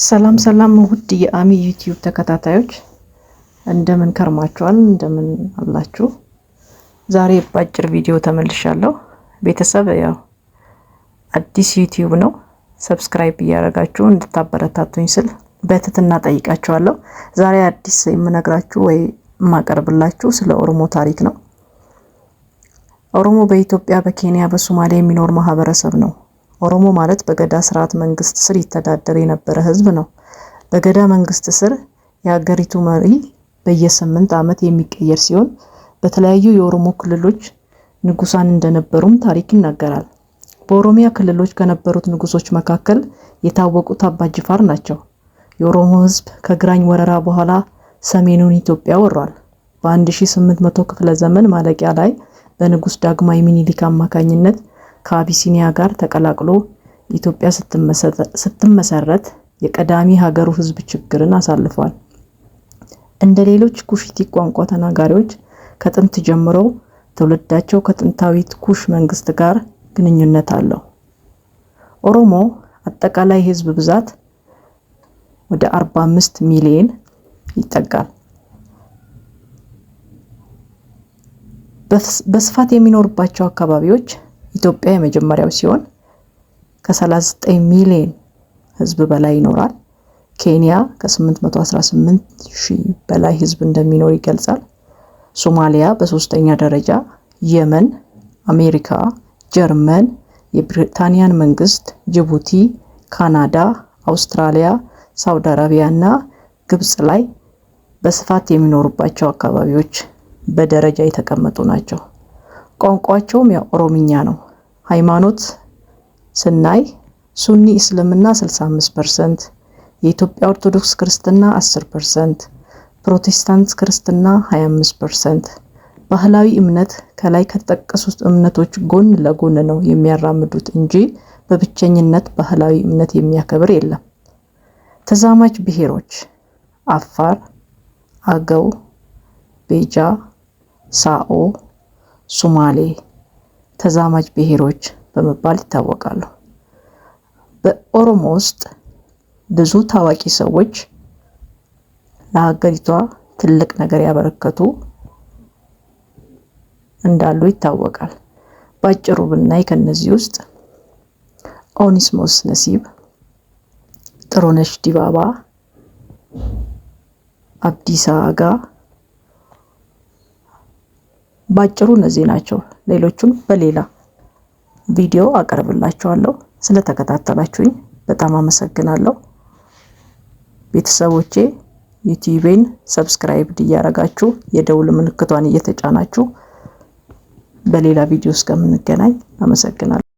ሰላም ሰላም ውድ የአሚ ዩቲዩብ ተከታታዮች፣ እንደምን ከርማችኋል? እንደምን አላችሁ? ዛሬ በአጭር ቪዲዮ ተመልሻለሁ። ቤተሰብ፣ ያው አዲስ ዩቲዩብ ነው። Subscribe እያደረጋችሁ እንድታበረታቱኝ ስል በትህትና ጠይቃችኋለሁ። ዛሬ አዲስ የምነግራችሁ ወይ የማቀርብላችሁ ስለ ኦሮሞ ታሪክ ነው። ኦሮሞ በኢትዮጵያ፣ በኬንያ፣ በሶማሊያ የሚኖር ማህበረሰብ ነው። ኦሮሞ ማለት በገዳ ስርዓት መንግስት ስር ይተዳደር የነበረ ህዝብ ነው። በገዳ መንግስት ስር የሀገሪቱ መሪ በየ8 ዓመት የሚቀየር ሲሆን በተለያዩ የኦሮሞ ክልሎች ንጉሳን እንደነበሩም ታሪክ ይናገራል። በኦሮሚያ ክልሎች ከነበሩት ንጉሶች መካከል የታወቁት አባ ጅፋር ናቸው። የኦሮሞ ህዝብ ከግራኝ ወረራ በኋላ ሰሜኑን ኢትዮጵያ ወሯል። በ1800 ክፍለ ዘመን ማለቂያ ላይ በንጉስ ዳግማዊ ሚኒሊክ አማካኝነት ከአቢሲኒያ ጋር ተቀላቅሎ ኢትዮጵያ ስትመሰረት የቀዳሚ ሀገሩ ህዝብ ችግርን አሳልፏል። እንደ ሌሎች ኩሽቲክ ቋንቋ ተናጋሪዎች ከጥንት ጀምሮ ትውልዳቸው ከጥንታዊት ኩሽ መንግስት ጋር ግንኙነት አለው። ኦሮሞ አጠቃላይ ህዝብ ብዛት ወደ 45 ሚሊዮን ይጠጋል። በስፋት የሚኖርባቸው አካባቢዎች ኢትዮጵያ የመጀመሪያው ሲሆን ከ39 ሚሊዮን ህዝብ በላይ ይኖራል። ኬንያ ከ818 ሺህ በላይ ህዝብ እንደሚኖር ይገልጻል። ሶማሊያ በሶስተኛ ደረጃ፣ የመን፣ አሜሪካ፣ ጀርመን፣ የብሪታንያን መንግስት፣ ጅቡቲ፣ ካናዳ፣ አውስትራሊያ፣ ሳውዲ አረቢያ እና ግብጽ ላይ በስፋት የሚኖሩባቸው አካባቢዎች በደረጃ የተቀመጡ ናቸው። ቋንቋቸውም ያው ኦሮምኛ ነው። ሃይማኖት ስናይ ሱኒ እስልምና 65%፣ የኢትዮጵያ ኦርቶዶክስ ክርስትና 10%፣ ፕሮቴስታንት ክርስትና 25%። ባህላዊ እምነት ከላይ ከተጠቀሱት እምነቶች ጎን ለጎን ነው የሚያራምዱት እንጂ በብቸኝነት ባህላዊ እምነት የሚያከብር የለም። ተዛማጅ ብሔሮች አፋር፣ አገው፣ ቤጃ፣ ሳኦ፣ ሱማሌ ተዛማጅ ብሔሮች በመባል ይታወቃሉ። በኦሮሞ ውስጥ ብዙ ታዋቂ ሰዎች ለሀገሪቷ ትልቅ ነገር ያበረከቱ እንዳሉ ይታወቃል። ባጭሩ ብናይ ከነዚህ ውስጥ ኦኒስሞስ ነሲብ፣ ጥሩነሽ ዲባባ፣ አብዲሳ አጋ፣ ባጭሩ እነዚህ ናቸው። ሌሎቹን በሌላ ቪዲዮ አቀርብላችኋለሁ። ስለተከታተላችሁኝ በጣም አመሰግናለሁ። ቤተሰቦቼ፣ ዩቲዩቤን subscribe እያረጋችሁ፣ የደውል ምልክቷን እየተጫናችሁ በሌላ ቪዲዮ እስከምንገናኝ አመሰግናለሁ።